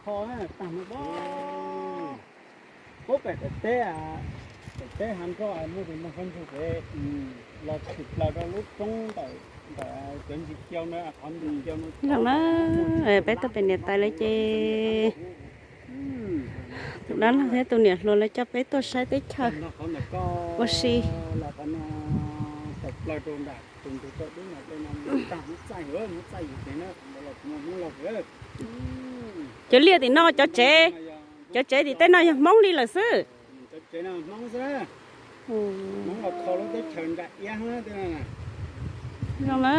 Tag no, puab pem daim teb, daim teb hav nroj muaj tus ntoo qab ntsug pem, los tshwm plaws rau lub roob ntawm, ntawm cov ntsis kiau na, qhov ntsis kiau na. Zoo na, peb tuaj pem niam tais lawv ces tus dab laug thiab tus niam hluas lawv coj peb tuaj saib teb chaws ua si. Cov liaj tim no, cov tsev, cov tsev tim tej no yog Hmoob li lawm xwb. Zoo na,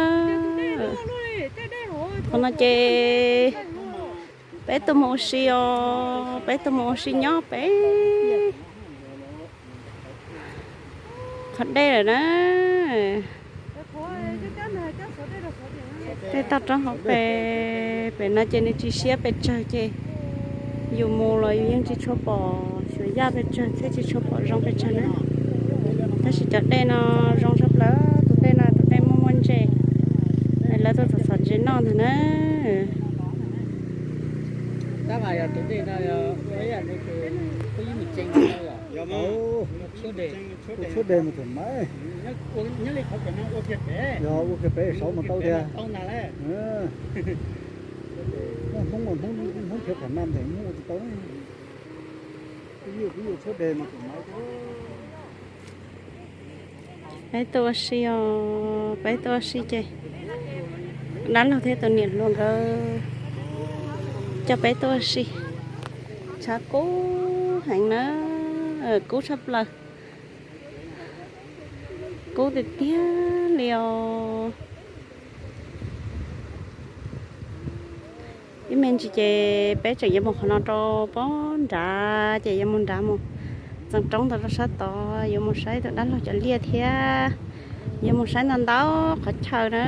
qhov no ces peb tuaj mus ua si os, peb tuaj mus ua si nyob pem qhov dej lawm na. Tej toj roob hauv pes, pem no ces nws tsis siab pes tsawg ces yus mus los yus yeej tsis tshua pom xyuas yaj pes tsawg thiab tsis tshua pom zoo pes tsawg na. Tab sis cov dej no zoo tshaj plaws, tus dej no tus dej muaj muaj ntses, lawv tuaj txhom txhom ntses noj ntag na. Tus tshuab deg mus thaum Maiv, yog ua kiag pem saud mas tau thiab. Muaj Hmoob, Hmoob khiav qhov no ntawm muaj ua tsis tau. Kuv yug, kuv yug tshuab deg mus thaum Maiv. Peb tuaj ua si os, peb tuaj ua si ces dab laug thiab tus niam hluas nkawd coj peb tuaj ua si. Tshav kub heev na, kub tshaj plaws, kub tiag tiag li os. Ib me ntsis ces peb tseem yuav mus qhov no rau pob nrad ces yuav mus nrad mus txeev roob ntawd rau sab tod, yuav mus saib tus dab laug cov liaj thiab yuav mus saib ntau ntau qhov chaw na.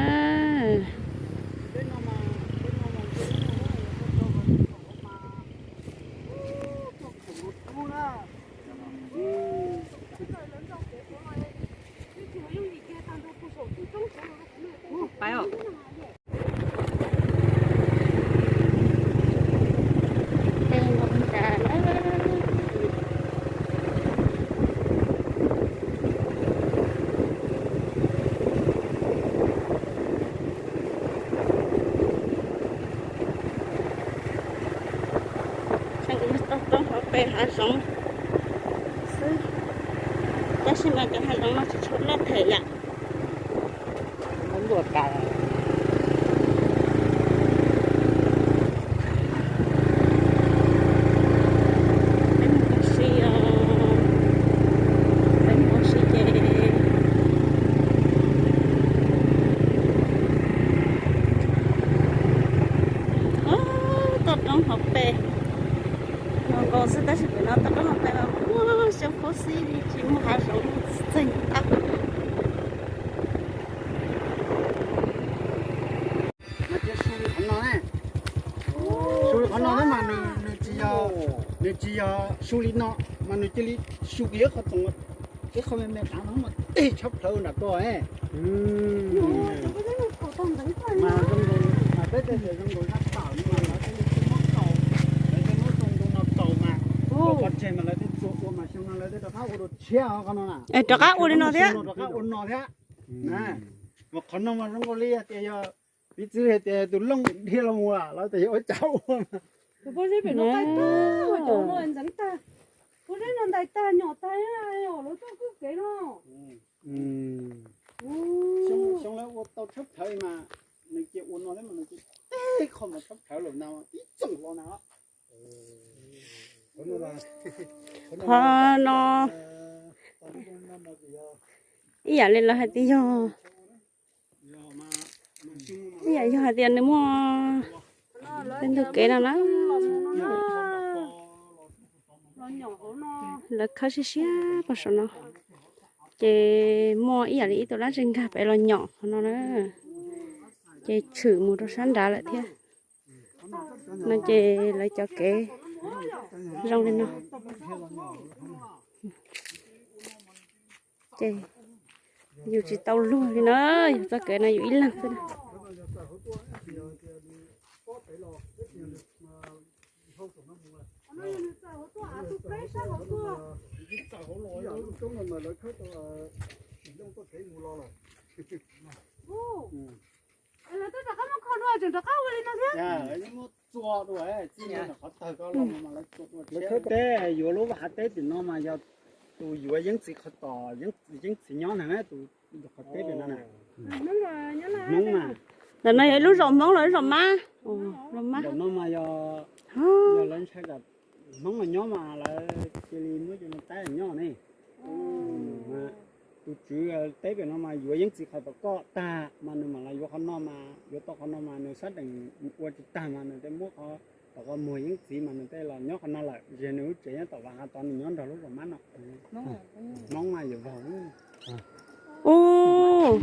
Toj roob hauv pes hav zoov xwb, tab sis mas cov hav zoov no tsis tshua loj them yam. Peb mus ua si os, peb mus ua si ces toj roob hauv pes nkaus xwb, tab sis pem no toj roob hauv pes mas muaj xyoob kub xwb, tsis muaj hav zoov txeeg tag. Mas cia su li qhov no ne, su li qhov no ne mas nws, nws tsis yog, nws tsis yog su li no, mas nws cia li su kiag ib qho txoos, ib qho me me qav no mas teg tshab plhawv nram ko. Mas zoo nkaus, mas peb tej tias zoo nkaus zaj tawm no mas lawv tej muab tau, lawv tej muab tau ntu no tau mas, pov tseg mas lawv tej tsuas ua mas xyoo no lawv tej rov qab ua dua tshiab qhov no na. Rov qab ua li no thiab, rov qab ua no thiab. Mas qhov no mas zoo nkaus li tias yog piv txwv hais tias tus looj dhia los mus lawv tias yuav ua cas ua. Tus pob zeb pem no qaij tag, cov no ntxeev tag, pob zeb no ntais tag nyom tag, lawv tuaj kub kev no. Xyoo lawv ua tau tshab plhawv mas nws cia ua no thiab mas nws cia teg qho mas tshab plhawv lawm na, ib txoom los na. Qhov no ib yam li lawv hais tias yog, ib yam yog hais tias nws muaj tej ntug kev no na. Lawv khawb siab siab pog saum no, ces muaj ib yam li ib tug dab tsi nkag pem los nyom qhov no na, ces tshwm mus rau sab nrad lawm thiab. No ces lawv cov kev zoo li no. Ces yus tsis tau luag li na, yus txoj kev no yus ib leeg xwb na. Tus no yog nws txawm hauv tuaj av, tus peb sab hauv tuaj. Ib yam lub roob no mas lawv khawb tau, tsis looj tuaj tsev mus los lawm. Lawv twb rov qab muab kho dua tseem rov qab ua li no thiab. Lawv muab txua dua, txij no qhov tawg ko los mas lawv txua dua. Lawv khawb teb yuav lub vaj hav teb tim no mas yog tus yuav yeeb txiv qhov tom, yeeb txiv nyob ntag na, tus qhov teb tim no na. Hmoob mas. Ntawm no yog ib lub zos Hmoob los ib zos Mab? Zos Mab. Ntawm no mas yog, yog lawv ntshai kom Hmoob los nyob mas lawv cia li muab cov no tab nyob ne. Tus tswv teb pem no mas yuav yeeb txiv qhov tom koj tag mas nws mam los yuav qhov no mas, yuav tau qhov no mas nws sab dees ua tsis tag mas nws tej muab qhov tom koj muag yeeb txiv mas nws tej los nyob qhov no lawm, ze nws lub tsev nyob tom vaj hav tod, nws nyob nrog lub zos Mab no. Hmoob mas yuav vog. Ub,